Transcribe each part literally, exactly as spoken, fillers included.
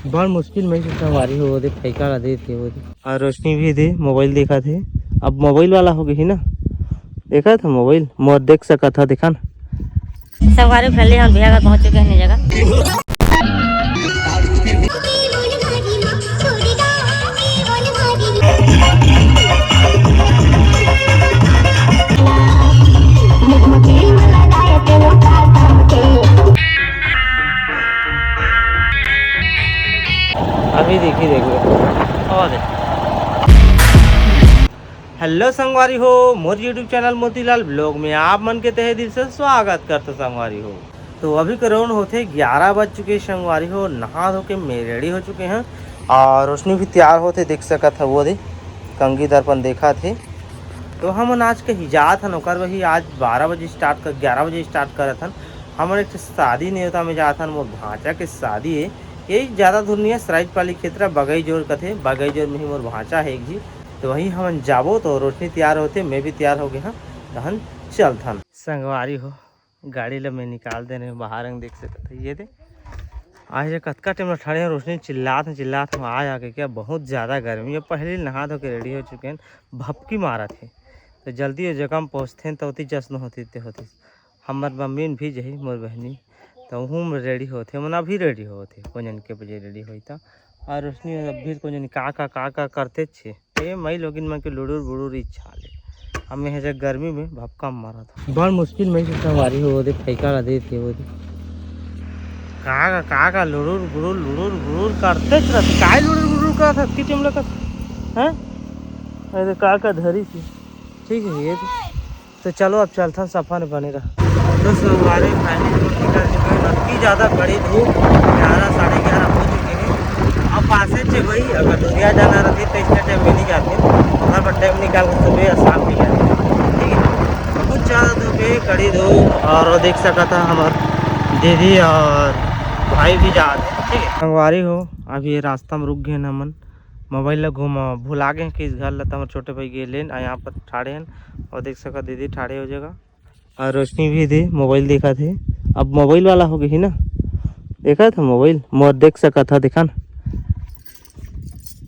बड़ मुश्किल में से संगवारी हो, वो दे फैका ला देत हे वो दे। और रोशनी भी दे मोबाइल देखत हे। अब मोबाइल वाला हो गई ना, देखत हे मोबाइल, मोर देख सकत ह, देखा ना। संगवारी हो, finally हम भैया घर पहुंच चुके हैं नई जगह। अभी देखी, देखो। और हेलो संगवारी हो, मोर YouTube चैनल मोतीलाल ब्लॉग में आप मन के तहे दिल से स्वागत करथों संगवारी हो। तो अभी के राउंड होथे ग्यारह बज चुके संगवारी हो, नहा धो के मैं रेडी हो चुके हैं और रोशनी भी तैयार होथे, देख सकत ह वो दे कंघी दर्पण देखत हे। तो हमन आज कहीं जात हन, ओकर वही आज बारह बजे स्टार्ट कर, ग्यारह बजे स्टार्ट करत हन। हमन एक ठे शादी नेवता में जात हन, मोर भांचा के शादी हे। यही ज्यादा दूर नहीं है, सराइजपाली क्षेत्र बगई जोर कथे, बगई जोर में ही मोर भांचा है एक झी। तो वही हमन जाबो तो रोशनी तैयार होथे, मैं भी तैयार हो गए हन, तहन चलथन। संगवारी हो, गाड़ी ला मैं निकाल देने हूँ बाहर, अंग देख सकत है ये दे। आज ये कतका टाइम ला ठाड़े हैं, रोशनी चिल्लात हैं, चिल्लात हैं, आ जाके क्या बहुत ज्यादा गर्मी है। पहले नहा धो के रेडी हो चुके हैं, भपकी मारत है। तो जल्दी वो जगह में पहुँचते हैं तो होती जश्न होती ते होती। हमर मम्मी भी जही मोर बहनी, तो हूँ रेडी होते, मना भी रेडी होते, कोन जन के बजे रेडी होई तो। और रोशनी अब भी कोन जन का, का, का, का करते छे। ए मई लोगिन मन के लुड़ुर बुड़ुर इच्छा ले। अब मैं हे जे गर्मी में भपका मारत हूँ। बड़ मुश्किल में से संगवारी हो, वो दे फैका ला देत हे, वो दे। का, का, का, का लुड़ुर बुड़ुर, लुड़ुर बुड़ुर करते रहते। काय लुड़ुर बुड़ुर करत हस, की टीम लगत? हैं? अरे का, का धरी थी? ठीक है, ये तो। तो चलो अब चलथन, सफा में बने रह। तो संगवारी finally हम निकल चुके हैं। अतकी ज़्यादा कड़ी धूप, ग्यारह, साढ़े ग्यारह हो चुके हैं। अब पासे से वही, अगर दूरिया जाना रहती तो इतने टाइम में नहीं जाते, वहाँ पर टाइम निकाल के सुबह या शाम निकल जाते, ठीक है। बहुत ज़्यादा धूप है, कड़ी धूप, और देख सकत ह हमार दीदी और भाई भी जात हैं, ठीक है। संगवारी हो, अभी ये रास्ता में रुक गए हमन, मोबाइल ला घुमा भुला गए कि इस घर ला, तो हमारे छोटे भाई गए लेन, आ यहाँ पर ठाड़े हैं और देख सकत दीदी ठाड़े हो जाएगा। और रोशनी भी दे मोबाइल देखत हे। अब मोबाइल वाला हो गई ना, देखत ह मोबाइल, मोर देख सकत ह, देखा ना।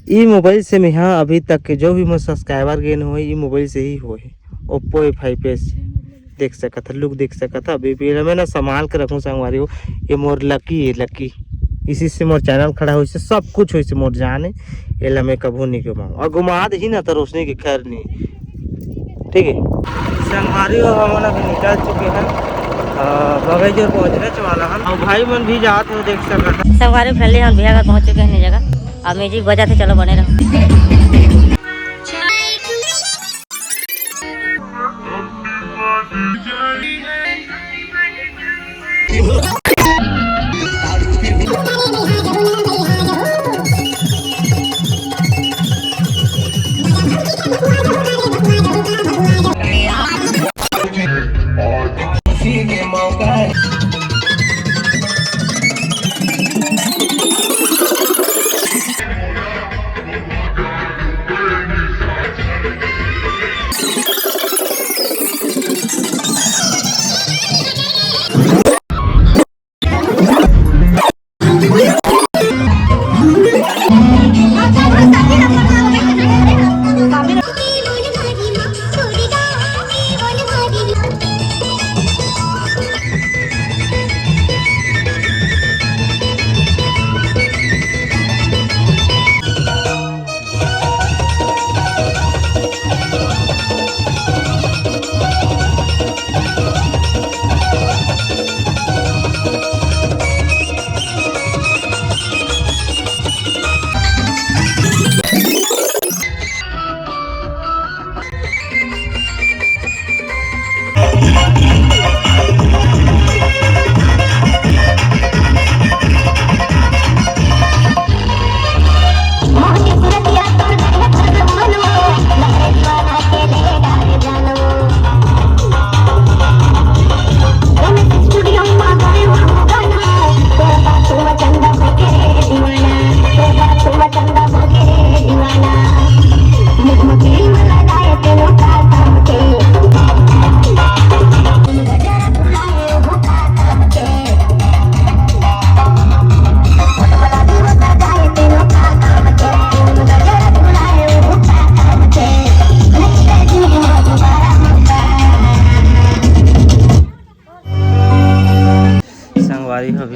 ई मोबाइल से मेहा अभी तक के जो भी मोर सब्सक्राइबर गेन होए, ई मोबाइल से ही होए। Oppo A five S देख सकत ह, लुक देख सकत ह। अभी भी मैं ना संभाल के रखूँ संगवारी हो, ये मोर लकी है, लकी। इसी से मोर चैनल खड़ा होइसे, सब कुछ होइसे मोर जान हे, एला मैं कभू नहीं घुमाऊँ। और घुमा दही ना तो रोशनी के खैर नहीं, ठीक है। संगवारी हो, हमन अभी निकल चुके हैं, अ, बगई जोर पहुँचने वाला हन। और भाई मन भी जात हे, देख सकत ह। संगवारी हो, finally हम भैया घर पहुँच चुके हैं नई जगह। अब music बजाथे, चलो बने रहो।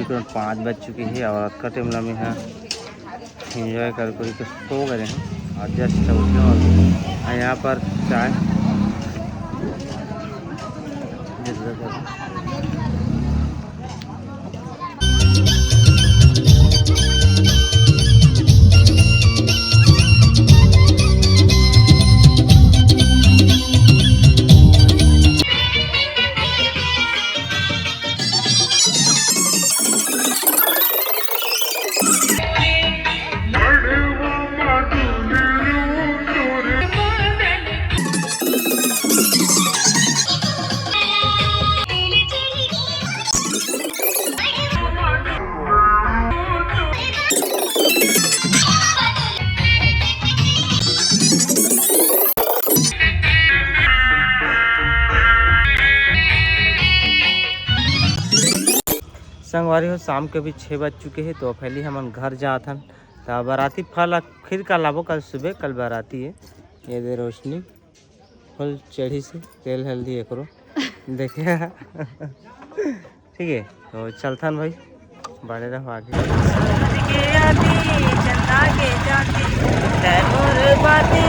तकरीबन पाँच बज चुके हे और अतका टाइम ला मैं ह एंजॉय कर कर के सो गए हैं। और जस्ट उठे हैं और यहाँ पर चाय संगवारी हो, शाम के भी छः बज चुके हैं, तो पहले हमन घर जात हन। तो बाराती फल फिर का लाबो, कल सुबह, कल बाराती है। ये दे रोशनी फुल चढ़ी से तेल हल्दी एकरो देखे। ठीक है, तो चलथन भाई, बने रहो आगे। सूरज के आती, चंदा के जाती, तै मोर बाती,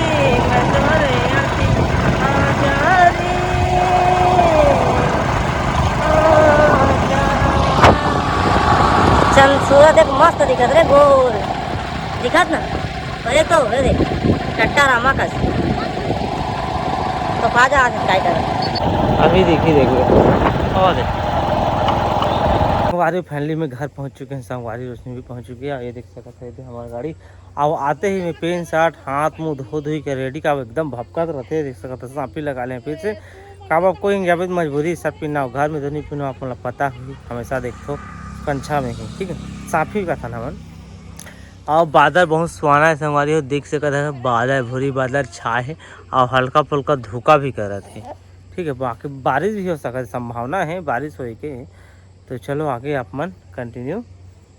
मैं तोरे आती, आजा रे, आजा। चल, सूरज देख मस्त दिखत रे, गोल दिखत ना। अरे तो, अरे, टट्टा रामा कस। तो खा जा, आज काय कर। अभी देखी, देखो। और संगवारी, फाइनली मैं घर पहुंच चुके हैं। संगवारी रोशनी भी पहुंच चुकी है। ये देख सकत है, ये हमारी गाड़ी। अब आते ही मैं पैंट शर्ट, हाथ मुंह धो धोई के रेडी का एकदम भपकत रहते हैं। देख सकत है, साफी लगा लें फिर से। काबर कोई जाबे त मजबूरी, सब पीना घर में तो नहीं पीना, अपन ला पता ही, हमेशा देखो कंछा में ही, ठीक है, साफी का था ना मन। और बादल बहुत सुहाना है संगवारी हो, देख सकत है बादल, भूरी बादल छाए है और हल्का फुल्का धुका भी करत है। ठीक है, बाकी बारिश भी हो सकत है, संभावना है बारिश होए के। तो चलो आगे आप मन कंटिन्यू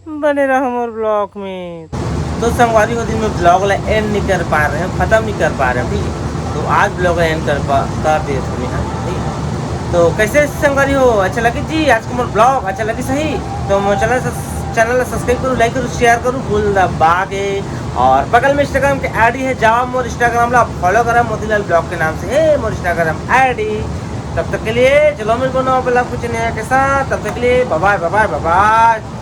बने रहो मोर ब्लॉग में। तो संगवारी हो, दिन में ब्लॉग ला एंड नहीं कर पा रहे हैं, खत्म नहीं कर पा रहे हैं, ठीक है। तो आज ब्लॉग ला एंड कर पा, कर दिए थे हम, ठीक है। तो कैसे संगवारी हो, अच्छा लगे जी आज का मोर ब्लॉग, अच्छा लगे सही तो मोर चैनल, चैनल ला सब्सक्राइब करो, लाइक करो, शेयर करो, फुल दबा के। और बगल में इंस्टाग्राम के आईडी है, जाओ मोर इंस्टाग्राम ला फॉलो करा मोतीलाल ब्लॉग के नाम से, हे मोर इंस्टाग्राम आईडी। तब तक के लिए चलो मिलबो नवा ब्लॉग कुछ नया के साथ, तब तक के लिए बाय बाय, बाय बाय, बाय बाय।